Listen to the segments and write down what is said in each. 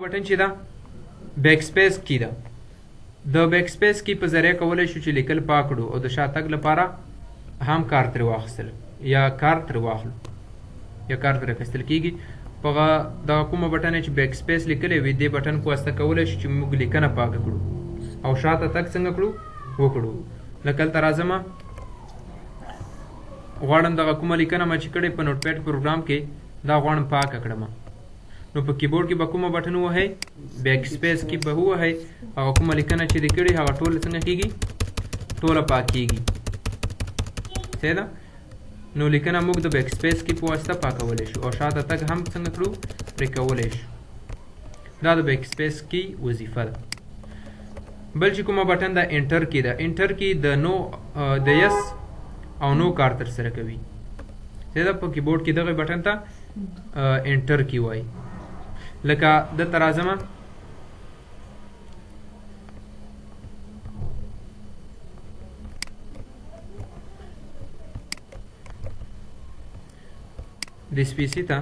بټن چې ده backspace key ده. د backspace key په ذریعه کولی شو چې لیکل پاک کړو او د شاتګ لپاره هم کار ترې واخیستل یا کار ترې واخلو یا کار ترې اخیستل کېږي. په دغه کومه بټن چې backspace لیکلی وي دې بټن په واسطه کولی شو چې موږ لیکنه پاکه کړو او شاته تګ څنګه کړو وکړو. لکه هلته راځم، غواړم دغه کومه لیکنه ما چې کړې په Notepad پروګرام کې دا غواړم پاکه کړم. نو په کیبورډ کې به کومه بټن ووهئ، backspace key به ووهئ، هغه کومه لیکنه چې دې کړې هغه ټوله څنګه کېږي، ټوله پاکېږي. صحیح ده؟ نو لیکنه موږ د backspace key په واسطه پاکولی شو او شاته تګ هم څنګه کړو پرې کولی شو. دا د backspace key وظیفه ده. بل چې کومه بټن ده enter key ده. enter key د no د yes او no کار ترسره کوي. صحیح ده؟ په کیبورډ کې دغه بټن ته enter key وایي. لکه دلته راځم، د سپیسی ته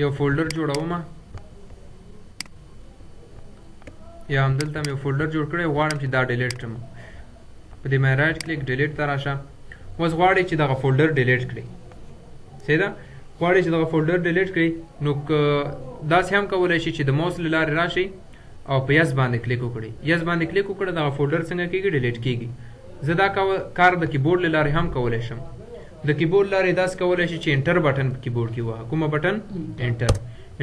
یو folder جوړوم یا همدلته مې یو folder جوړ کړی، غواړم چې دا delete کړم. په دې مې right click delete ته راشه. اوس غواړي چې دغه folder delete کړي. صحیح ده؟ غواړي چې دغه folder delete کړي، نو که داسې هم کولی شي چې د موس له لارې راشي او په yes باندې کلیک وکړي. yes باندې کلیک وکړه، دغه folder څنګه کېږي، delete کېږي. زه دا کار د کیبورډ له لارې هم کولی شم. د کیبورډ لارې داسې کولی شي چې enter بټن په کیبورډ کې ووهه. کومه بټن؟ enter.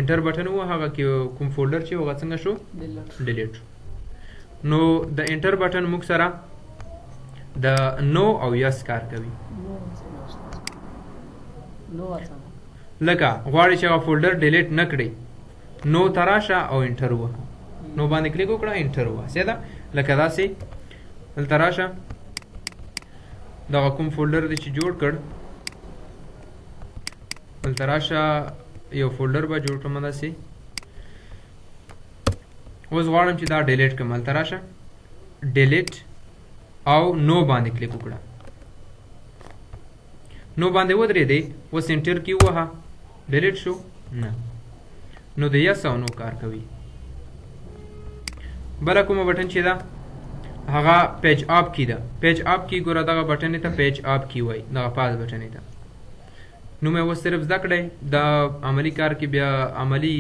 enter بټن ووهه، هغه کې کوم folder چې هغه څنګه شو، delete شو. نو د enter بټن موږ سره د no او yes کار کوي. لکه غواړي چې هغه folder delete نه کړي، no ته راشه او enter ووهه. no باندې کلیک وکړه، enter ووهه. صحیح ده؟ لکه داسې دلته راشه، دغه کوم folder دی چې جوړ کړ، دلته راشه یو folder به جوړ کړم داسې. اوس غواړم چې دا delete کړم، هلته راشه delete او no باندې کلیک وکړه. no باندې ودرېدې، اوس enter key ووهه، delete شو؟ نه. نو د yes او no کار کوي. بله کومه بټن چې ده هغه page up key ده. page up key ګوره دغه بټن ته page up key وایي، دغه پاس بټن ته. نو مې اوس صرف زده کړی، دا عملي کار کې بیا عملي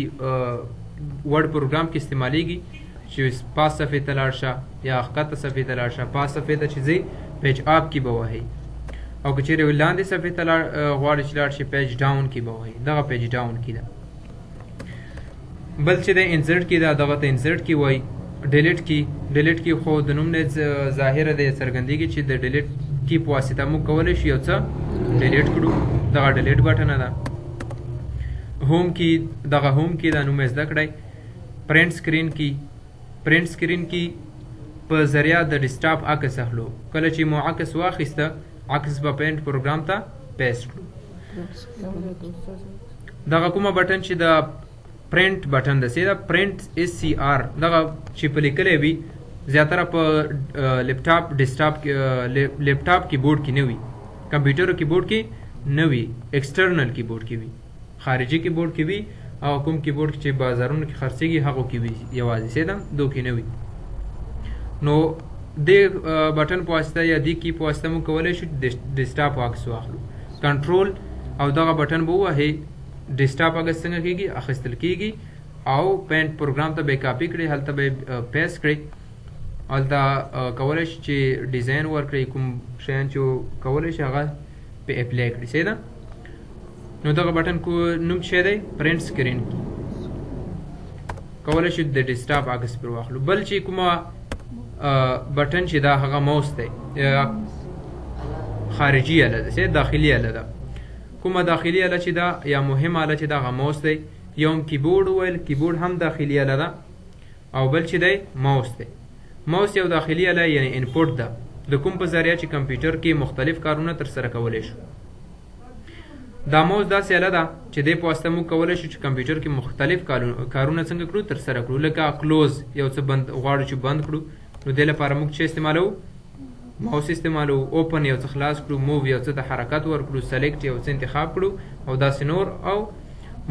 Word پروګرام کې استعمالیږي چې پاس صفحې ته لاړ شه یا ښکته صفحې ته لاړ شه. پاس صفحې ته چې ځئ page up key به وهئ، او که چېرې لاندې صفحې ته غواړئ چې لاړ شئ page down key به وهئ. دغه page down key ده. بل چې دی insert key ده، دغه ته insert key وایي. delete key، delete key خو د نوم نه ظاهره دی، څرګندېږي چې د delete key په واسطه موږ کولی شو یو څه delete کړو. دغه delete بټنه ده. home key، دغه home key ده، نوم یې زده کړئ. print screen key، print screen key په ذریعه د ډیسکټاپ عکس اخلو. کله چې مو عکس واخیسته، عکس به Paint پروګرام ته paste کړو. دغه کومه بټن چې د print بټن ده، سیده print SCR دغه چې په لیکلی وي زیاتره په لپټاپ ډیسکټاپ کې لپټاپ کیبورډ کې نه وي، کمپیوټر کیبورډ کې نه وي، external keyboard کې وي، خارجي کیبورډ کې وي، او کوم کیبورډ چې بازارونو کې خرڅېږي هغو کې وي یوازې، سیده دو کې نه وي. نو دې بټن په واسطه یا دې key په واسطه موږ کولی شو ډیسکټاپ عکس واخلو. کنټرول او دغه بټن به ووهئ، ډیسکټاپ عکس څنګه کېږي، اخیستل کېږي، او Paint پروګرام ته به یې کاپي کړئ، هلته به یې paste کړئ. هلته کولی شي چې design ورکړئ، کوم شیان چې کولی شي هغه پې apply کړئ. صحیح ده؟ نو دغه بټن کو نوم څه دی، print screen key. کولی شو د ډیسکټاپ عکس پر واخلو. بل چې کومه بټن چې دا هغه موس دی، خارجي اله ده، صحیح، داخلي اله ده. کومه داخلي اله چې ده یا مهمه اله چې ده هغه موس دی. یو هم کیبورډ وویل، کیبورډ هم داخلي اله ده، او بل چې دی موس دی. موس یو داخلي اله یعنی input ده، د کوم په ذریعه چې کمپیوټر کې مختلف کارونه ترسره کولی شو. دا موس داسې اله ده چې دې په واسطه موږ کولی شو چې کمپیوټر کې مختلف کارونه څنګه کړو، ترسره کړو. لکه close، یو څه بند غواړو چې بند کړو، نو دې لپاره موږ څه استعمالوو، موس استعمالوو. open یو څه خلاص کړو، move یو څه ته حرکت ورکړو، select یو څه انتخاب کړو، او داسې نور او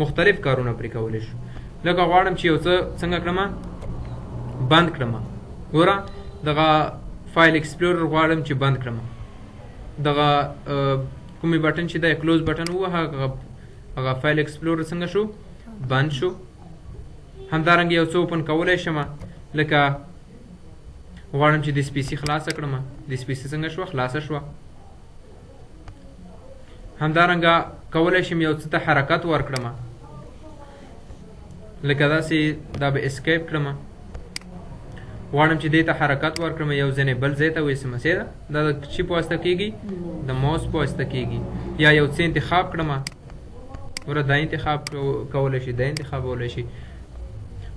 مختلف کارونه پرې کولی شو. لکه غواړم چې یو څه څنګه کړم، بند کړم. ګوره دغه file explorer غواړم چې بند کړم. دغه کومې بټن چې د close button ووهه، هغه file explorer څنګه شو؟ بند شو. همدارنګه یو څه open کولی شم، لکه غواړم چې This PC خلاصه کړم. This PC څنګه شوه؟ خلاصه شوه. همدارنګه کولی شم یو څه ته حرکت ورکړم، لکه داسې دا به escape کړم. غواړم چې دې ته حرکت ورکړم، یو ځای نه بل ځای ته ویسم. صحیح ده؟ دا د چی په واسطه کېږي؟ د موس په واسطه کېږي. یا یو څه انتخاب کړم، ګوره دا انتخاب کولی شي، دا انتخابولی شي.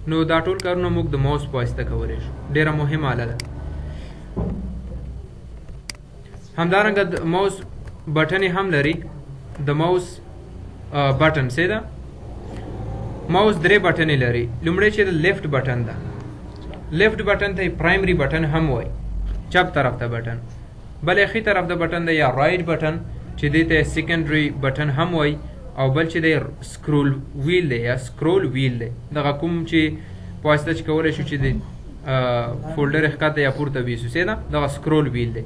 نو دا ټول کارونه موږ د موس په واسطه کولی شو. ډېره مهمه آله ده. همدارنګه د موس بټنې هم لري. د موس بټن صحیح ده؟ موس درې بټنې لري. لومړی چې د left button ده، left button ته primary button هم وایي، چپ طرف ته بټن. بلې ښي طرف ته بټن ده یا right button چې دې ته secondary button هم وایي، او بل چې دی scroll wheel دی یا scroll wheel دی، دغه کوم چې په واسطه چې کولی شو چې د folder ښکته یا پورته ویسو. صحیح ده؟ دغه scroll wheel دی.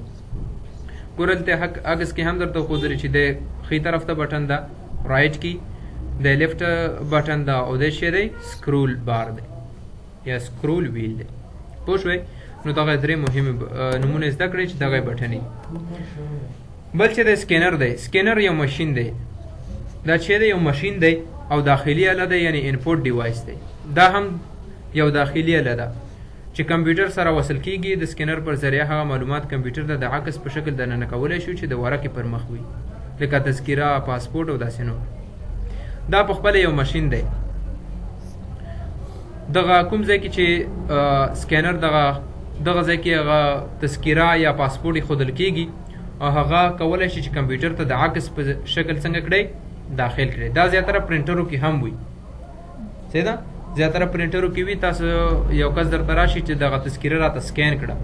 ګوره دلته عکس کې هم درته ښودلی چې د ښي طرف ته بټن ده right کې، د left button ده، او د شی دی scroll bar دی یا scroll wheel دی. پوه شوئ؟ نو دغه درې مهمې نومونه زده کړئ چې دغه بټنې. بل چې د سکینر دی، سکینر یو ماشین دی. دا چې دی یو ماشین دی او داخلي آله دی، یعنی input device دی. دا هم یو داخلي آله ده چې کمپیوټر سره وصل کیږي. د سکینر پر ذریعه هغه معلومات کمپیوټر ته د عکس په شکل دننه کولی شو چې د ورقې پر مخ وي، لکه تذکره، پاسپورټ او داسې نور. دا په خپله یو ماشین دی. دغه کوم ځای کې چې سکینر دغه ځای کې هغه تذکره یا پاسپورټ ایښودل کیږي، او هغه کولی شي چې کمپیوټر ته د عکس په شکل څنګه کړی؟ داخل کړي. دا زیاتره پرنټرو کې هم وي. صحیح ده؟ زیاتره پرنټرو کې وي. تاسو یو کس درته راشي چې دغه تذکره راته سکین کړه،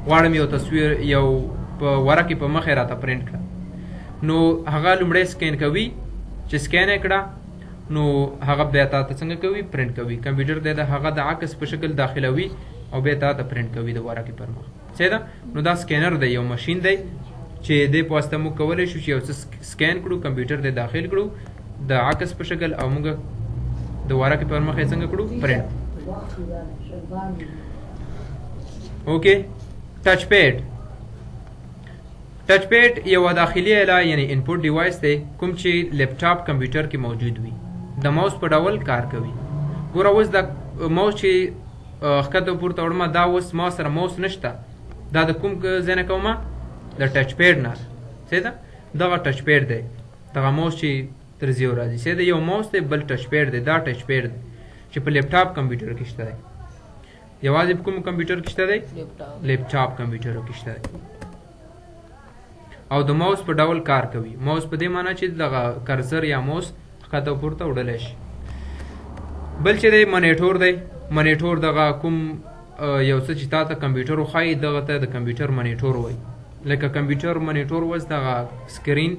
غواړم یو تصویر یو په ورقې په مخې راته پرنټ کړه، نو هغه لومړی سکین کوي. چې سکین یې کړه نو هغه بیا تا ته څنګه کوي؟ پرنټ کوي. کمپیوټر دی د هغه د عکس په شکل داخلوي او بیا تا ته پرنټ کوي د ورقې پر مخ. صحیح ده؟ نو دا سکینر دی، یو ماشین دی چې دې په واسطه موږ کولی شو چې یو څه سکین کړو، کمپیوټر دی داخل کړو د عکس په شکل، او موږ د ورقې پر مخ یې څنګه کړو؟ print. Okay. Touch pad. Touch pad یوه داخلي آله یعنی input device دی کوم چې لپټاپ کمپیوټر کې موجود وي، د ماوس په ډول کار کوي. ګوره اوس دا ماوس چې ښکته پورته وړمه، دا اوس ما سره ماوس نشته، دا د کوم ځای نه کومه؟ د touch pad نه. صحیح ده؟ دغه touch pad دی، دغه ماوس چې تر زیو راځي. صحیح ده؟ یو ماوس دی، بل touch pad دی. دا touch pad دی چې په لپټاپ کمپیوټر کې شته دی. یوازې په کوم کمپیوټر کې شته دی؟ لپټاپ کمپیوټر کې شته دی، او د ماوس په ډول کار کوي. ماوس په دې معنی چې دغه cursor یا ماوس ښکته پورته وړلی شي. بل چې دی منیټور دی. منیټور دغه کوم یو څه چې تا ته کمپیوټر وښایي، دغه ته د کمپیوټر منیټور وایي. لکه کمپیوټر منیټور اوس دغه screen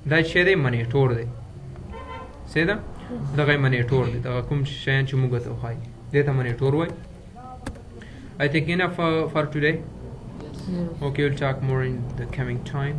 دا چې دی منیټور دی. صحیح ده؟ دغه منیټور دی، دغه کوم شیان چې موږ ته وښایي دې ته منیټور وایي. I think enough for today. Okay, we'll talk more in the coming time.